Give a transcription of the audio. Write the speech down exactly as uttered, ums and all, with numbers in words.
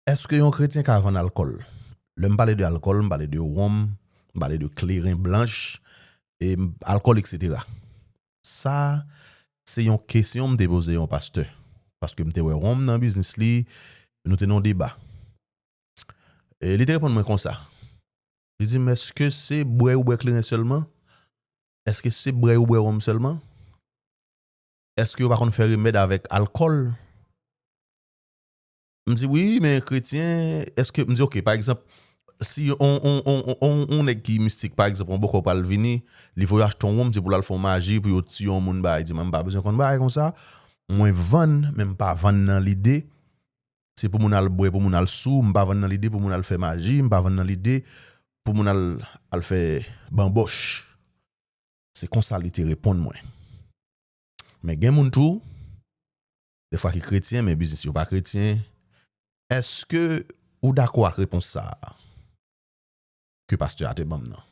Èske yon kretyen ka vann alkòl? Lè m pale de alkòl, m pale de wonm, m pale de kleren blanch, e m- alkòl, etsetera. Sa, se yon kesyon m te poze yon pastè. Paske m te wè wonm nan biznis li, nou te nan yon deba. E li te reponn mwen konsa. Li di m, èske se bwè ou bwè kleren sèlman? Èske se bwè ou bwè wonm sèlman? Èske yo pa konn fè remèd avèk alkòl? M di, wi, men kretyen, èske, m di, oke, pa egzanp, si on, on, on, on, on, on nèg ki mistik, pa egzanp, on bòkò pral vini, li voye achte yon wonm, se pou l al fè yon maji, pou yo tiye yon moun, bagay, di, mwen, m pa bezwen konn bagay konsa. Mwen vann, men m pa vann nan lide se pou moun al bwè, pou moun al sou, m pa vann nan lide pou moun al fè maji, m pa vann nan lide pou moun al, al fè banbòch. Se konsa li te reponn mwen. Men gen moun tou, defwa ki kretyen, men biznis yo pa kretyen. Èske ou dakò ak repons sa a ke pastè a te ban m nan?